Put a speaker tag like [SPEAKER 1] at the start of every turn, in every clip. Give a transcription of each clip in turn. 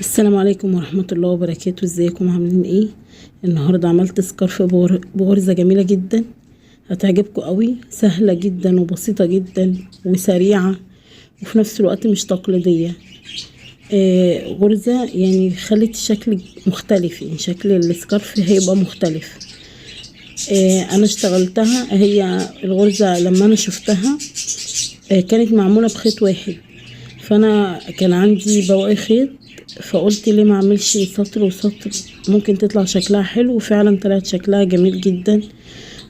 [SPEAKER 1] السلام عليكم ورحمة الله وبركاته. ازيكم عاملين ايه؟ النهاردة عملت scarf بغرزة جميلة جدا هتعجبكم قوي، سهلة جدا وبسيطة جدا وسريعة وفي نفس الوقت مش تقليدية. غرزة يعني خلت الشكل مختلف، يعني شكل ال scarf هيبقى مختلف. انا اشتغلتها هي الغرزة لما انا شفتها كانت معمولة بخيط واحد، فانا كان عندي بواقي خيط فقلت ليه ما اعملش سطر وسطر، ممكن تطلع شكلها حلو، وفعلا طلعت شكلها جميل جدا.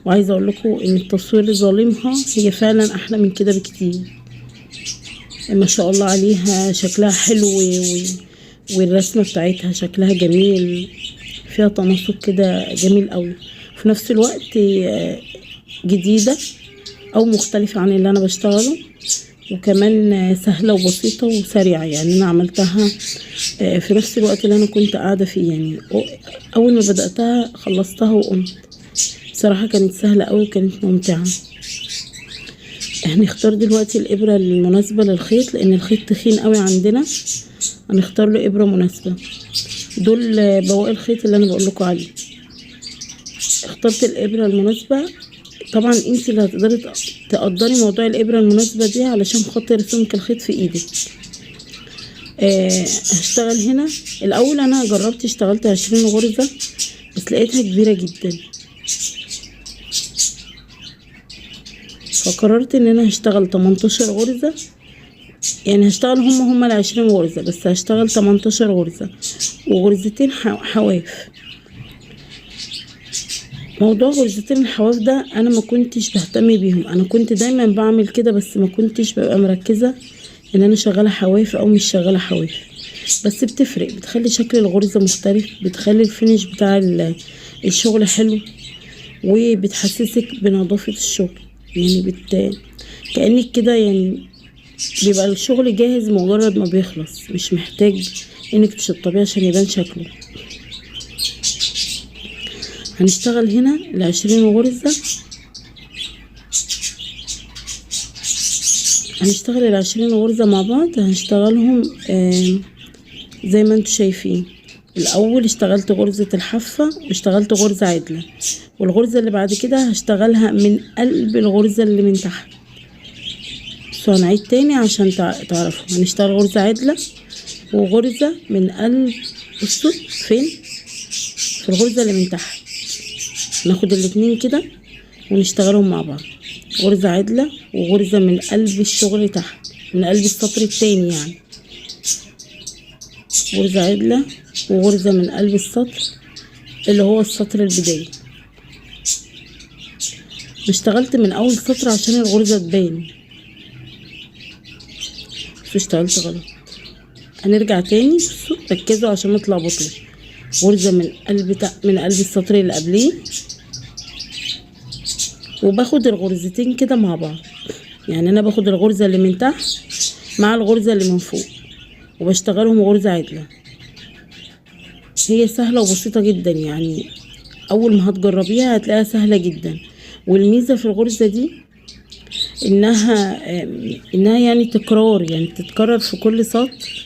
[SPEAKER 1] وعايزه اقول لكم ان التصوير ظالمها، هي فعلا احلى من كده بكتير، ما شاء الله عليها، شكلها حلو والرسمه بتاعتها شكلها جميل، فيها تناسق كده جميل قوي، في نفس الوقت جديدة او مختلفة عن اللي انا بشتغله، وكمان سهلة وبسيطة وسريعة. يعني انا عملتها في نفس الوقت اللي انا كنت قاعدة فيه، يعني اول ما بدأتها خلصتها وقمت. بصراحة كانت سهلة قوي وكانت ممتعة. هنختار دلوقتي الابرة المناسبة للخيط، لان الخيط تخين قوي عندنا، هنختار له ابرة مناسبة. دول بواقي الخيط اللي انا بقول لكم عليه. اخترت الابرة المناسبة. طبعا انت اللي هتقدري تقدري موضوع الابرة المناسبة دي علشان خاطر سمك الخيط في ايدك. هشتغل هنا الاول. انا جربت اشتغلت 20 غرزة بس لقيتها كبيرة جدا، فقررت ان انا هشتغل 18 غرزة. يعني هشتغل هما 20 غرزة، بس هشتغل 18 غرزة وغرزتين حواف. موضوع غرزتين الحواف ده انا ما كنتش بهتم بيهم، انا كنت دايما بعمل كده بس ما كنتش ببقى مركزة ان انا شغالة حواف او مش شغالة حواف، بس بتفرق، بتخلي شكل الغرزة مختلف، بتخلي الفينش بتاع الشغل حلو، وبتحسسك بنظافة الشغل. يعني كأنك كده، يعني بيبقى الشغل جاهز مجرد ما بيخلص، مش محتاج انك تشطبيه عشان يبان شكله. هنشتغل هنا 20 غرزة، هنشتغل 20 غرزة مع بعض، هنشتغلهم زي ما انتم شايفين. الاول اشتغلت غرزة الحافة واشتغلت غرزة عدلة، والغرزة اللي بعد كده هشتغلها من قلب الغرزة اللي من تحت. بصوا هنعيد تاني عشان تعرفوا. هنشتغل غرزة عدلة وغرزة من قلب، بصوا فين، في الغرزة اللي من تحت. ناخد الاتنين كده ونشتغلهم مع بعض، غرزة عدلة وغرزة من قلب الشغل تحت، من قلب السطر التاني، يعني غرزة عدلة وغرزة من قلب السطر اللي هو السطر البداية. اشتغلت من اول سطر عشان الغرزة تبان، بس اشتغلت غلط. هنرجع تاني، بصوا ركزوا عشان ما تلخبطوش. غرزة من قلب السطر اللي قبليه، وباخد الغرزتين كده مع بعض. يعني انا باخد الغرزة اللي من تحت مع الغرزة اللي من فوق وبشتغلهم غرزة عدلة. هي سهلة وبسيطة جدا، يعني اول ما هتجربيها هتلاقيها سهلة جدا. والميزة في الغرزة دي انها يعني تكرار، يعني تتكرر في كل سطر،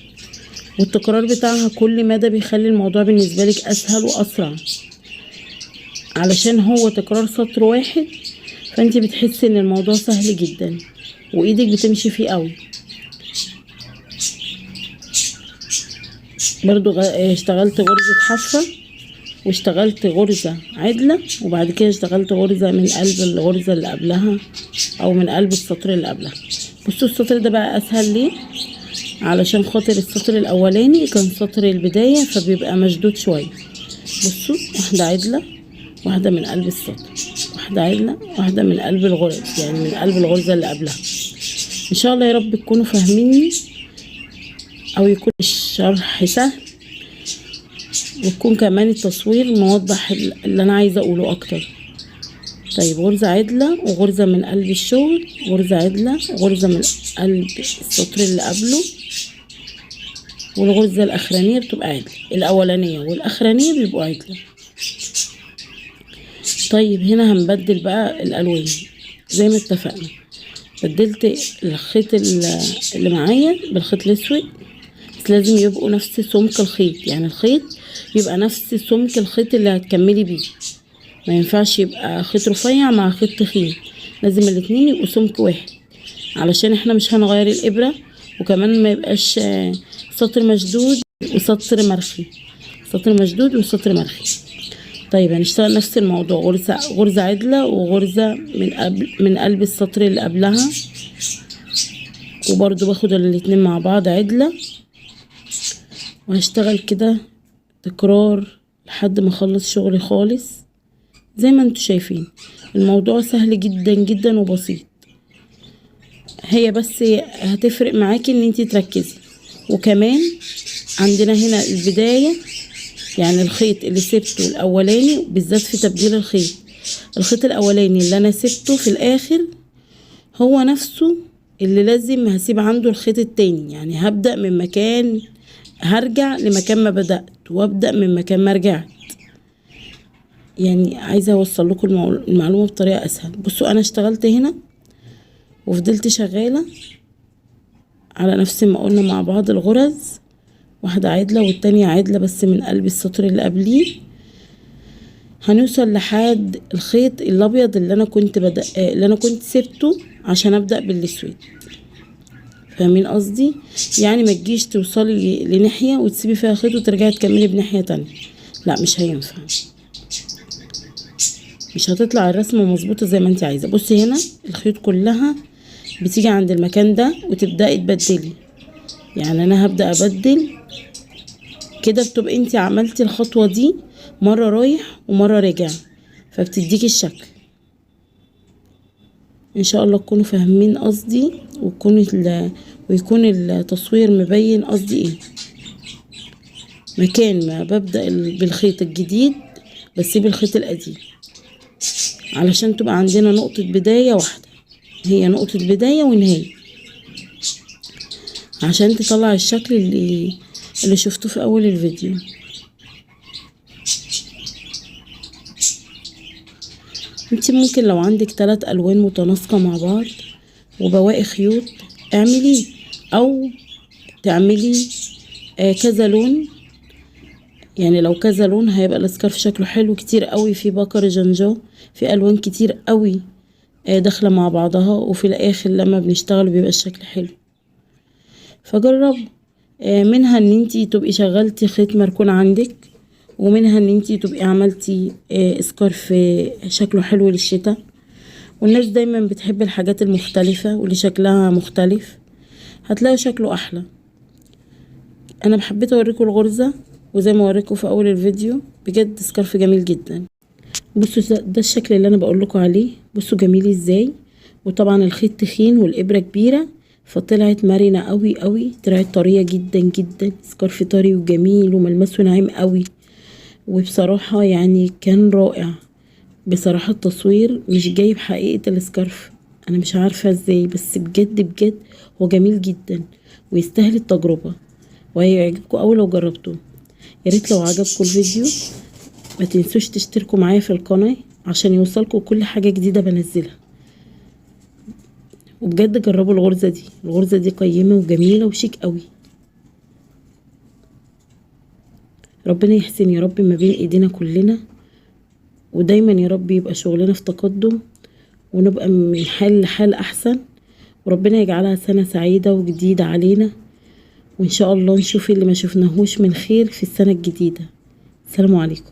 [SPEAKER 1] والتكرار بتاعها كل مدى بيخلي الموضوع بالنسبة لك اسهل واسرع، علشان هو تكرار سطر واحد، فانت بتحسي ان الموضوع سهل جدا وايدك بتمشي فيه قوي. برضو اشتغلت غرزة حافة واشتغلت غرزة عدلة، وبعد كده اشتغلت غرزة من قلب الغرزة اللي قبلها او من قلب السطر اللي قبلها. بصوا السطر ده بقى اسهل ليه، علشان خاطر السطر الاولاني كان سطر البداية فبيبقى مشدود شوية. بصوا واحدة عدلة، واحدة من قلب السطر، واحدة عدلة، واحدة من قلب الغرز، يعني من قلب الغرزة اللي قبلها. ان شاء الله يا رب تكونوا فاهميني او يكون الشرح سهل، ويكون كمان التصوير موضح اللي انا عايزة اقوله اكتر. طيب غرزة عدلة وغرزة من قلب الشغل، غرزة عدلة وغرزة من قلب السطر اللي قبله، والغرزة الاخرانية بتبقى عدلة، الاولانية والاخرانية بيبقوا عدلة. طيب هنا هنبدل بقى الالوان زي ما اتفقنا. بدلت الخيط اللي معايا بالخيط الاسود، بس بس لازم يبقوا نفس سمك الخيط، يعني الخيط يبقى نفس سمك الخيط اللي هتكملي بيه، ما ينفعش يبقى خيط رفيع مع خيط تخين، لازم الاتنين يبقوا سمك واحد علشان احنا مش هنغير الابرة. وكمان ما يبقاش سطر مشدود وسطر مرخي، سطر مشدود وسطر مرخي. طيب هنشتغل نفس الموضوع، غرزة عدلة وغرزة من قلب السطر اللي قبلها، وبرضو باخد الاتنين مع بعض عدلة، وهشتغل كده تكرار لحد ما اخلص شغلي خالص. زي ما انتوا شايفين الموضوع سهل جدا جدا وبسيط، هي بس هتفرق معاكي ان انتي تركزي. وكمان عندنا هنا البداية، يعني الخيط اللي سبته الاولاني بالذات في تبديل الخيط، الخيط الاولاني اللي انا سبته في الاخر هو نفسه اللي لازم هسيب عنده الخيط التاني، يعني هبدأ من مكان، هرجع لمكان ما بدأت وابدأ من مكان ما رجعت. يعني عايزة اوصل لكم المعلومة بطريقة اسهل. بصوا انا اشتغلت هنا وفضلت شغالة على نفس ما قلنا مع بعض الغرز، واحدة عدلة والتانية عدلة بس من قلب السطر اللي قبليه. هنوصل لحد الخيط الابيض اللي انا كنت بدأ، اللي انا كنت سبته عشان ابدأ بالاسود. فاهمين قصدي؟ يعني ما تجيش توصلي لناحية وتسيبي فيها خيط وترجعي تكملي بناحية تانية، لا مش هينفع، مش هتطلع الرسمة مظبوطة زي ما انت عايزة. بصي هنا الخيوط كلها بتيجي عند المكان ده وتبدأي تبدلي، يعني انا هبدأ ابدل كده، بتبقي انت عملتي الخطوة دي مرة رايح ومرة راجع، فبتديكي الشكل. ان شاء الله تكونوا فاهمين قصدي ويكون التصوير مبين قصدي ايه. مكان ما ببدأ بالخيط الجديد بسيب الخيط القديم علشان تبقى عندنا نقطة بداية واحدة، هي نقطة بداية ونهاية، عشان تطلع الشكل اللي شفتوه في اول الفيديو. انت ممكن لو عندك 3 الوان متناسقة مع بعض وبواقي خيوط اعملي، او تعملي كذا لون. يعني لو كذا لون هيبقى السكارف شكله حلو كتير قوي. في بكر جنجو، في الوان كتير قوي داخله مع بعضها، وفي الاخر لما بنشتغل بيبقى الشكل حلو. فجربوا، منها ان انتي تبقي شغلتي خيط مركون عندك، ومنها ان انتي تبقي عملتي سكارف شكله حلو للشتاء. والناس دايما بتحب الحاجات المختلفة واللي شكلها مختلف، هتلاقي شكله احلى. انا حبيت اوريكم الغرزة، وزي ما اوريكم في اول الفيديو بجد سكارف جميل جدا. بصوا ده الشكل اللي انا بقول لكم عليه، بصوا جميل ازاي. وطبعا الخيط تخين والابرة كبيرة، فطلعت مرنة قوي قوي، طلعت طرية جدا جدا، سكارف طري وجميل وملمسه ناعم قوي، وبصراحة يعني كان رائع. بصراحة التصوير مش جايب حقيقة السكارف، انا مش عارفة ازاي، بس بجد بجد هو جميل جدا ويستاهل التجربة، وهيعجبكم اوي لو جربتوه. يا ريت لو عجبكم الفيديو ما تنسوش تشتركوا معايا في القناة عشان يوصلكم كل حاجة جديدة بنزلها. وبجد جربوا الغرزة دي، الغرزة دي قيمة وجميلة وشيك قوي. ربنا يحسن يا رب ما بين ايدينا كلنا، ودايما يا رب يبقى شغلنا في تقدم، ونبقى من حال لحال احسن، وربنا يجعلها سنة سعيدة وجديدة علينا، وان شاء الله نشوف اللي ما شفناهوش من خير في السنة الجديدة. السلام عليكم.